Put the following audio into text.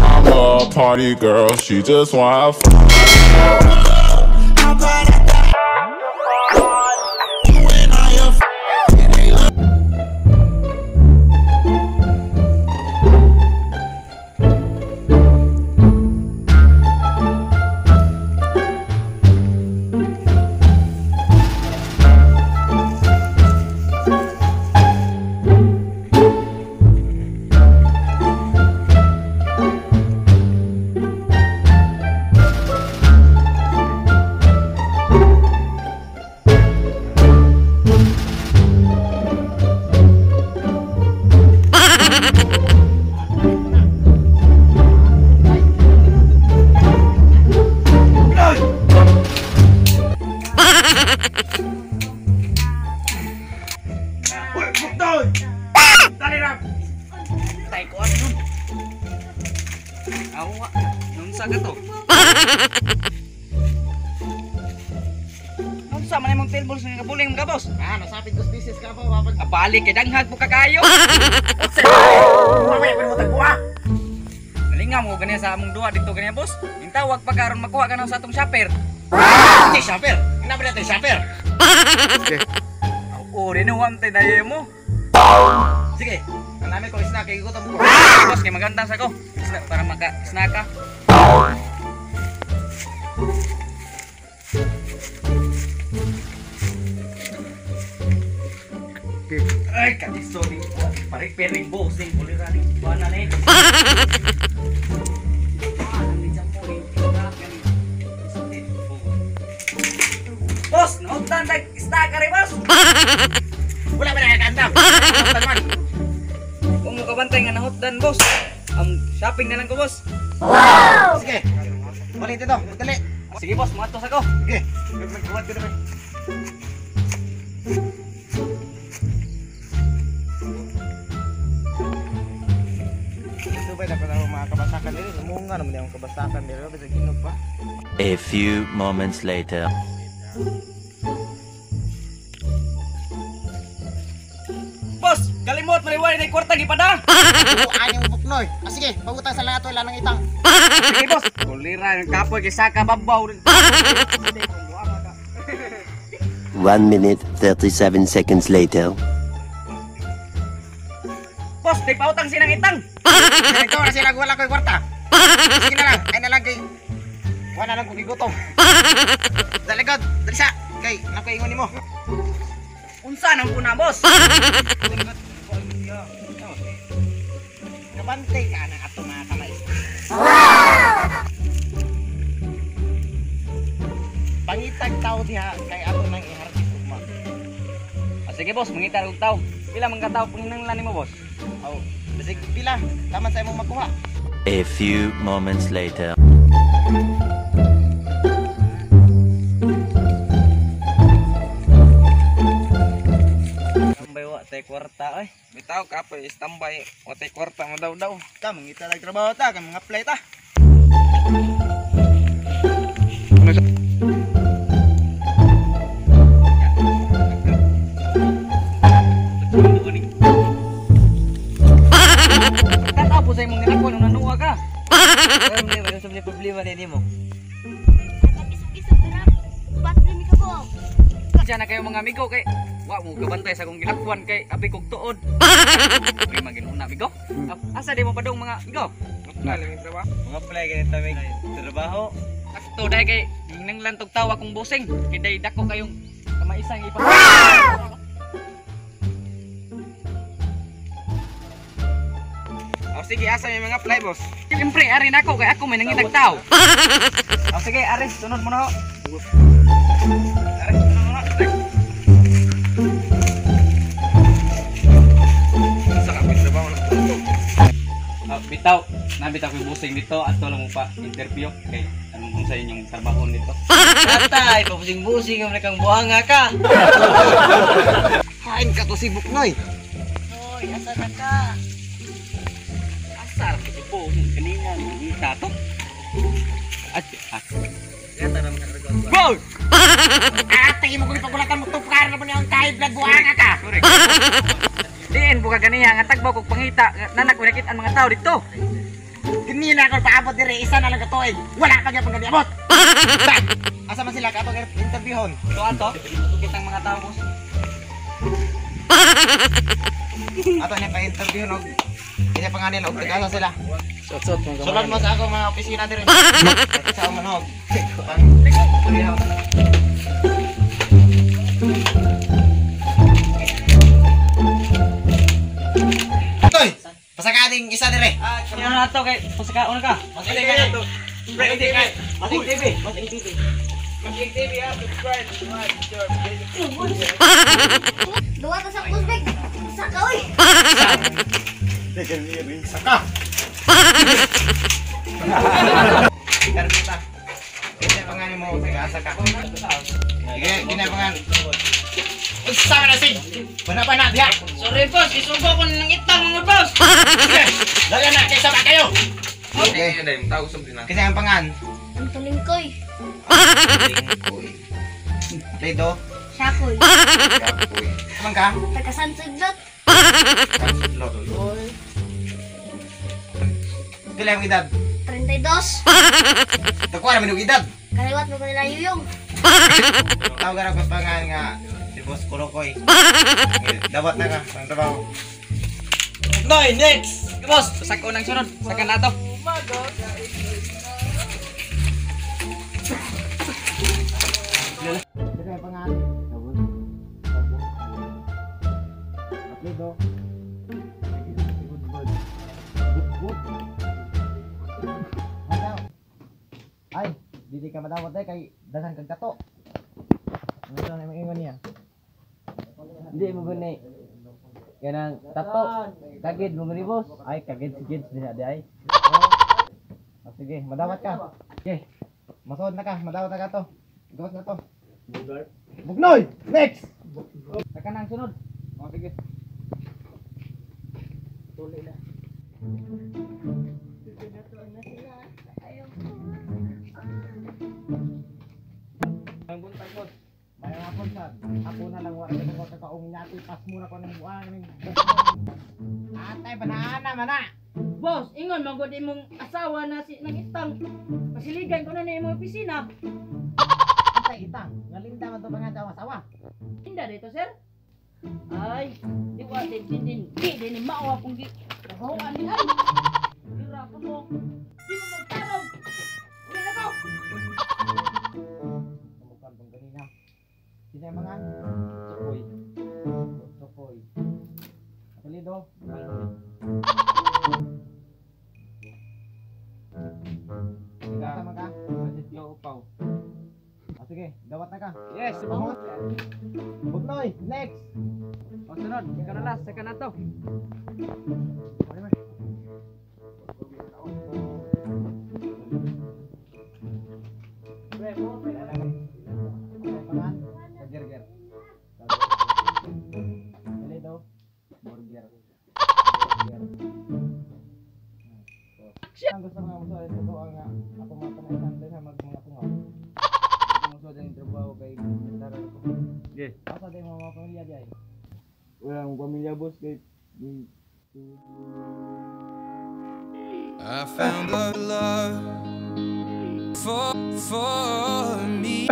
I'm a party girl, she just wanna have fun. Awa, nunsa ka to? Nunsa man imong tailballs nga kabuling mga boss? Ah, nasapit dos pieces ka po, wapag. Abali kay danghag po ka kayo. Mamaya pa mo tagbuha. Nalinga mo ganiya sa among duwa dito ganiya boss. Intawag pa karon makuha ka na sa atong shopper. Ti shopper. Ina ba natin shopper? Oo, rinuwam tay dayo mo. Sige, anami ko isna kay gutom ko. Boss, kay magandang sa ko. Isna para maka-snack ka. Ay, kadiso ni pare-pering bossing kulira ni buwana ni. Boss, nauntan tag isda ka rin, boss. Wala ba nakakaandam? Nauntan man. Kung mo kabantay nga nahutdan, boss. Shopping na lang ko, boss. Wow! Sige. Balik dito, magdali. Sige, boss, muadto sa ko. Sige. Magbuhat ko naman. Ito ba dapat ako mga kabasakan dito? Namunga naman yung kabasakan dito. Basta ginog pa. A few moments later. Boss, kalimot maniwala na kwarta gipada. Ani mo buknoy. Ah, sige, pangutang sa lang ato ilan ang itang. Sige, boss. Kulira ng kapoy kay saka babaw. 1 minute 37 seconds later. Boss, di pautang sinang itang. Ikaw na sila wala ko'y kwarta. Sige na lang, ay na lang kay wala lang ko gigutom. Dali god, dali sa kay nakaingon nimo. Unsa nang kuna, boss? Kabantay ka na ato mga kamay. Pangitag tao diha kay ato nang i-harvest ugma. Ah, sige boss, mangita og tao. Pila man ka tao panginahanglan nimo, boss? Aw, bisig pila, taman sa imong makuha. A few moments later. Tambay wa tay kwarta oy. Bitaw kapoy standby wa tay kwarta mo daw daw. Ta mangita lag trabaho ta kay mga apply ta. Tataw po sa imong ginakwan nung nanuwa ka. Problema, unsa may problema nimo? Isog-isog na. Battery mi ka bo. Diyan na kayo mga amigo kay wa mo gabantay sa akong gilakwan kay abi kog tuod. May maginuna amigo. Asa di mo padung mga amigo? Mga apply kay ta may trabaho. Sakto dai kay ginanglan tog tawa kong busing kay day dako kayong kamaisang ipa. Oh, sige, asa may mga apply, boss? Siyempre ari nako kay ako may nangitag tao. Oh, sige, ari sunod mo na ho. Ari sunod mo na. Unsa ka may trabaho na? Bitaw, nabitaw ko yung busing dito ato lang mo pa interview kay anong unsa inyong trabaho nito. Tatay, pabusing-busing ang kang buhanga ka. Kain ka to si Buknoy. Hoy, asa na ka? Asar kay po kanina ni tato. At Go! Ate mo kung ipagulatan mo tupkar na mo niyang kahit blood buhanga ka. Sorry. Diin buka ganiha nga tagbaw kog pangita nanak ko nakit ang mga tao dito. Ganina ko paabot dire isa na lang ka tuig. Wala pa gyapon ganiabot. Asa man sila ka atong interviewon? To ato, kitang mga tao boss. Ato ni pa-interview og kanya pangalan og taga sila. Sot-sot mo. Sulod mo sa ako mga opisina dire. Sa manhog. Pang Toy, pasakating isa dire. Kaya na ato kay pasakaon ka. Duwa ta sa kusbek. Saka oy. Saka. Karpita. Kaya pangalan mo taga-asa ka. Sige, ginapangan. Unsa man na sig? Bana-bana diha. Sorry boss, isugo ko ng itang mga boss. Dali na kaysa ba kayo? Okay. Kasi ang pangan. Ang tulingkoy. Ledo. Sakoy. Kapoy. Man ka? Taga Sansiglot. Pila ang edad? 32. Takuha naman yung edad. Kaliwat mo ko nila yuyong. Tawag ka pangan nga si Boss Kulokoy. Dapat na ka ang trabaho. Noy, next. Boss, pasakaon ang sunod. Saka na ato. Kasi ang pangan. Ledo. Ay, dili ka madawat day kay daghan kag kato. Ano sa imong ingon niya? Hindi mo guni. Kanang tato. Kagid mo guni boss. Ay kagid si kids diha di ay. Oh, sige, madawat ka. Okay. Masuod na ka, madawat na ka to. Gawas na to. Bugnoy! Next! Saka na ang sunod. Oh, sige. Ang buntag boss. May mga konsad. Ako na lang wala ko kakaong nyati pas muna ko ng buwan. Atay banana mana. Boss, ingon man gud imong asawa na si nang itang. Pasiligan ko na na imong opisina. Atay itang. Ngalinda man to mga daw asawa. Hinda dito, sir. Ay, di wa din din din. Di din ni mao akong gi. Trabahoan ni ay. Dira pa mo. Di mo magtarong. Uli na ko. Tumukan pang ganina. Sino yung mga? Tukoy. Tukoy. Apelido? Ikaw ka? Masityo upaw. Ah, sige, dawat na ka. Yes, Bangon. Bugnoy, next. O sunod, ikaw na last, saka na to. Pangan? Burger. Apelido? Burger. Burger. Ang gusto nga mo sa ito ang ako matamaitan din sa mag mga tungaw. Musuod ang trabaho kay taran ko. Yes. Asa din mga pamilya di ay? Wala akong pamilya boss kay I found a love for me.